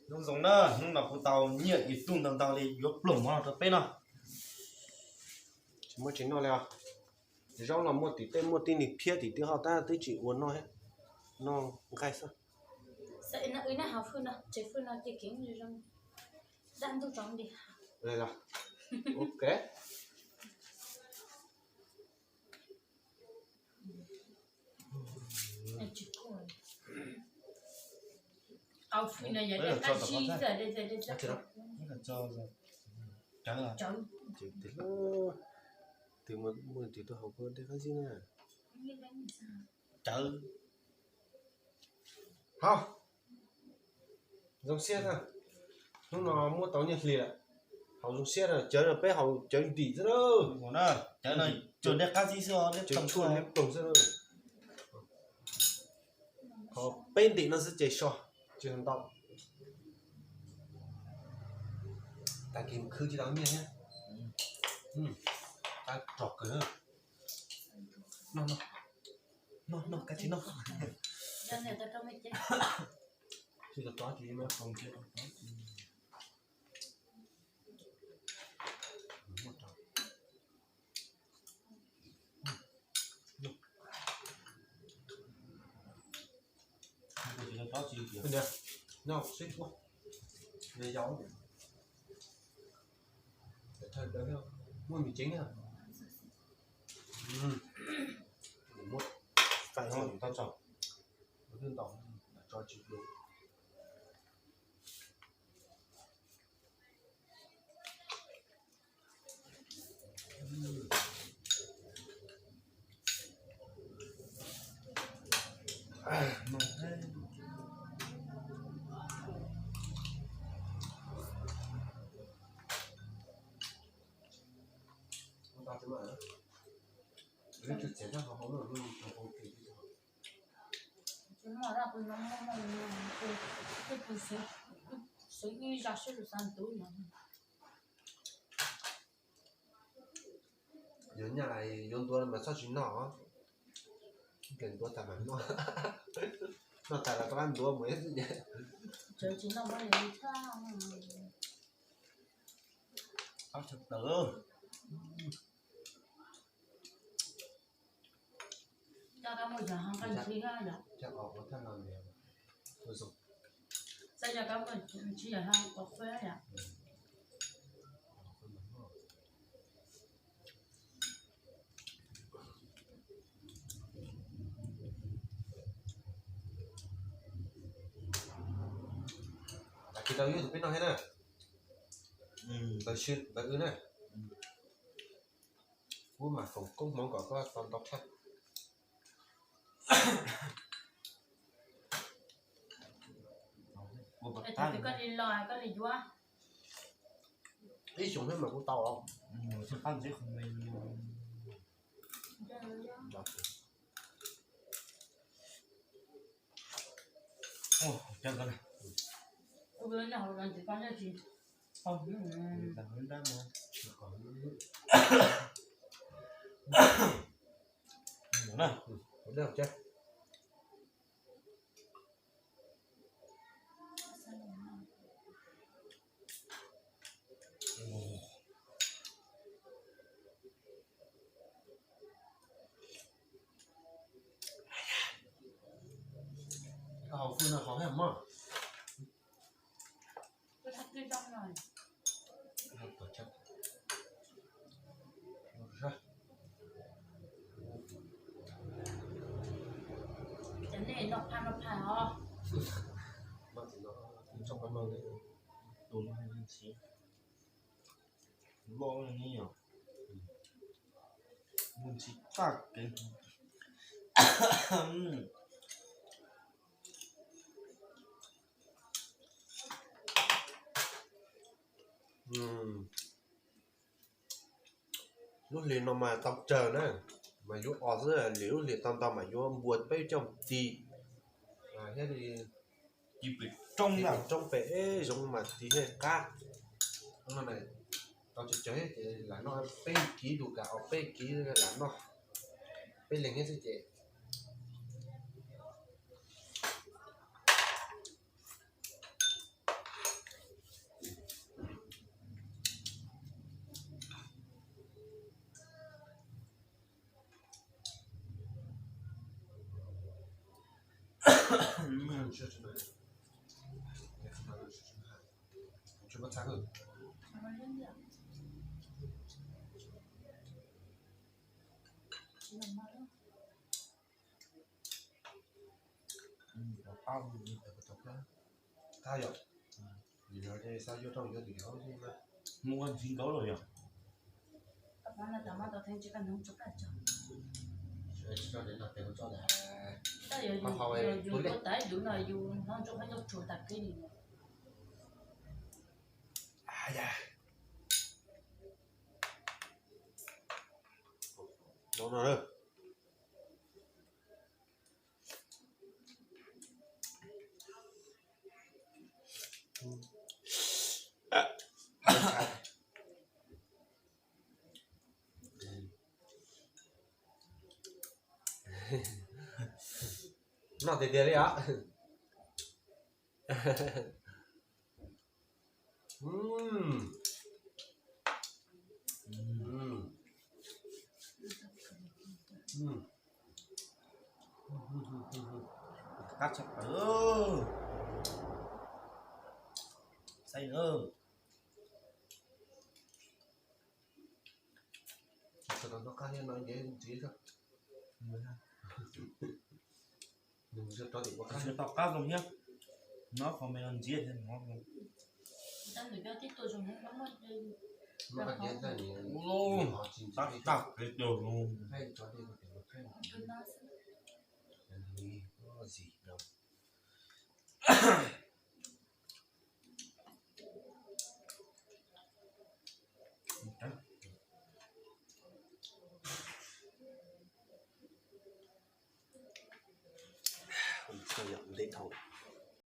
Nyob zoo na, hnub no kuv tau nyiaj ib tug ntau ntau li, yuav pluag mov los rau peb no. Tsis muaj tsis noj li os. Zaub los muaj tim tej, muaj tib neeg phiab tim tej hov tab twb tsis ua noj, noj nqaij xwb. Ok. Twb muaj tim tuaj hauv ko dej qab zib na. Cawv. Hauv, zoo siab na. Hnub no muab tau nyiaj hli lawm. Haus zoo siab na, cawv no peb haus cawv ntim xwb na. Cawv no cawv dej qab zib xwb, dej ploog xwb. Qhov peb ntim no xwb ces so, tsis ntau. Tag kis khwv tsis tau nyiaj thiab. Qab rog kawg. Noj, noj, noj, noj, kab tsis noj. Tsis tau tov tsis. Noj sib ua, noj yau. Muaj mis ceev. Muab fais no tau tso, tso tsis dua. Yuav nyaj yuav ntuav mas txhob tsis noj, ntuav tas mas noj, noj tas los rov qab ntuav mus ib txhis. Tag kis tau yug tus peb noj thiab na. Ntawd wb na, kuv mam foom koob hmoov kom koj tau ntau tshaj. Ib xyoos thiab mas kuv tau os. Koj haus fwj no haus thiab mog. Cov nej noj phaj noj phaj os. Tus no tus ntxhiv, loj ni yom, tus ntxhiv tag kev. Lub hlis no mas tau tsawg na, mas yuav os xwb, lwm lub hlis tau ntau mas yuav npua peb coj mus ti thiab li. Roob pem eb zoov mas ti thiaj qab. Tau tsawg tsawg ces lam noj peb kiv, tus kam os peb kiv lam noj, peb leeg thiab xwb ces. Qab yom, xav yuav rau yuav tim hauv xwb na. Mus ua ntxiv nkaus los yog. Yus ua tas yus no yus hnov ntsoov qhov ncauj tsuag tas kev li. No no. Noj tiag tiag li os. Qab tshaj plaws. Saib nawb. Sawv daws noj qab thiab no nce ntxiv xwb. Nws sawv rov tim ua qab. Sawv tau qab zoo thiab. Noj qhov me no ntxiv thiab no. Noj qab ntxiv thiab nim, tab tag kev cog zoo. Ntej thaum